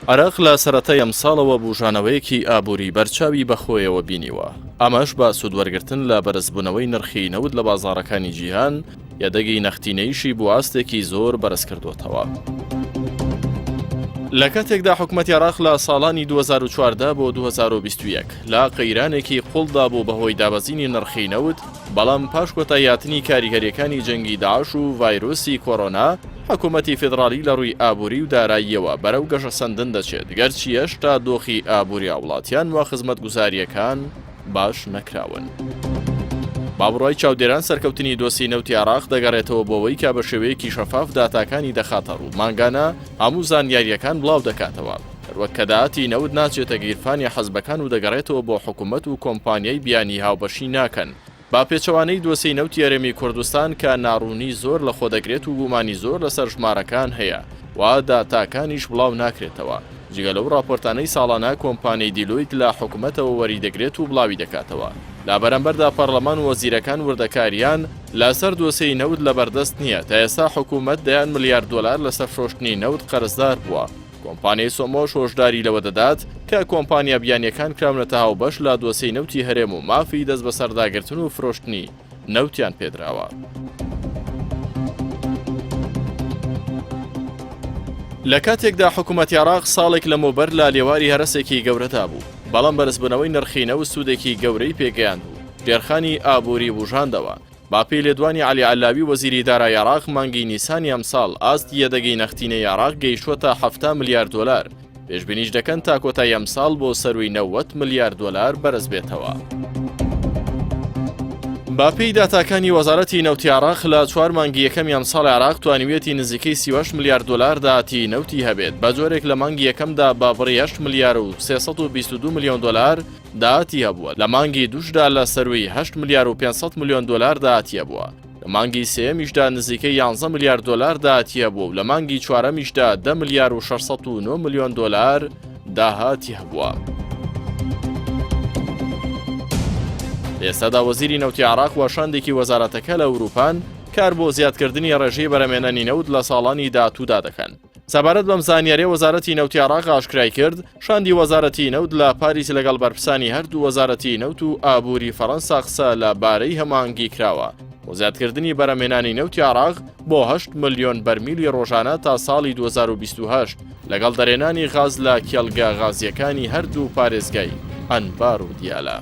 عێراق لە سەرەتای ئەمساڵەوە بوژانەوەیەکی ئابووری بەرچاوی بەخۆیەوە بینیوە، ئەمەش بە سوودوەرگرتن لە بەرزبوونەوەی نرخی نەوت لە بازاڕەکانی جیهان، یەدەگی نەختینەیشی بۆ ئاستێکی زۆر بەرزکردووەتەوە. لە کاتێکدا حکومەتی عێراق لە ساڵانی 2014 بۆ 2021 لە قەیرانێکی قوڵدا بوو بەهۆی دابەزینی نرخی نەوت، بەڵام پاش کۆتاییهاتنی کاریگەرییەکانی جەنگی داعش و ڤایرۆسی کۆرۆنا، حکومەتی فیدڕاڵی لە ڕووی ئابووری و داراییەوە بەرەو گەشەسەندن دەچێت، گەرچی هێشتا دۆخی ئابووری هاوڵاتیان و خزمەتگوزارییەکان باش نەکراون. بە بڕوای چاودێران سەرکەوتنی دۆسیەی نەوتی عێراق دەگەڕێتەوە بۆ ئەوەی کە بە شێوەیەکی شەفاف داتاکانی دەخاتەڕوو، مانگانە هەموو زانیارییەکان بڵاودەکاتەوە، هەروەک کە داهاتی نەوت ناچێتە گیرفانی حزبەکان و دەگەڕێتەوە بۆ حکومەت و کۆمپانیای بیانی هاوبەشی ناکەن، بە پێچەوانەی دۆسیەی نەوتی هەرێمی کوردستان کە ناڕوونی زۆر لەخۆ دەگرێت و گومانی زۆر لەسەر ژمارەکان هەیە و داتاکانیش بڵاو ناکرێتەوە، جگە لەو ڕاپۆرتانەی ساڵانە کۆمپانیای دیلۆیت لە حکومەتەوە وەریدەگرێت و بڵاوی دەکاتەوە. لە بەرامبەردا پەڕلەمان و وەزیرەکان وردەکارییان لەسەر دۆسیەی نەوت لەبەردەست نییە، تا ئێستا حکومەت دەیان ملیار دۆلار لەسەر فرۆشتنی نەوت قەرزدار بووە. کۆمپانیای سۆمۆش هۆشداری لەوە دەدات کە کۆمپانیا بیانییەکان کراونەتە هاوبەش لە دۆسیەی نەوتی هەرێم و مافی دەستبەسەرداگرتن و فرۆشتنی نەوتیان پێدراوە. لە کاتێکدا حکوومەتی عێراق ساڵێک لەمەوبەر لە لێواری هەرەسێکی گەورەدا بوو، بەڵام بەرزبوونەوەی نرخی نەوت سوودێکی گەورەی پێگەیاند و ژێرخانی ئابووری بوژاندەوە. بەپێی لێدوانی عەلی عەلاوی وەزیری دارایی عێراق مانگی نیسانی ئەمساڵ ئاستی یەدەگی نەختینەی عێراق گەیشتووەتە 70 ملیار دۆلار، پێشبینیش دەکەن تا کۆتایی ئەمساڵ بۆ سەرووی 90 ملیار دۆلار بەرزبێتەوە. بەپێی داتاکانی وەزارەتی نەوتی عێراق لە چوار مانگی یەکەمی ئەمساڵ عێراق توانیویەتی نزیکەی 38 ملیار دۆلار داهاتی نەوتی هەبێت بە جۆرێک لە مانگی یەکەمدا بە بڕی 8 ملیار و 322 ملیۆن دۆلار داهاتی هەبووە، لە مانگی دووشدا لە سەرووی هەشت ملیار و 500 ملیۆن دۆلار داهاتی هەبووە، لە مانگی سێیەمیشدا نزیکەی یانزە ملیار دۆلار داهاتی هەبووە و لە مانگی چوارەمیشدا دە ملیار و 609 ملیۆن دۆلار داهاتی هەبووە. لە ئێستادا وەزیری نەوتی عێراق و شاندێکی وەزارەتەکە لە ئەوروپان کار بۆ زیادکردنی ڕێژەی بەرهەمهێنانی نەوت لە ساڵانی داهاتوودا دەکەن. سەبارەت بەم زانیاریە وەزارەتی نەوتی عێراق ئاشکرای کرد، شاندی وەزارەتی نەوت لە پاریس لەگەڵ بەرپرسانی هەردوو وەزارەتی نەوت و ئابووری فەرەنسا قسە لە بارەی هەماهەنگی کراوە بۆ زیادکردنی بەرهەمهێنانی نەوتی عێراق بۆ 8 ملیۆن بەرمیلی ڕۆژانە تا ساڵی 2028 لەگەڵ دەرێنانی غاز لە کێڵگە غازییەکانی هەردوو پارێزگای ئەنبار و دیالە.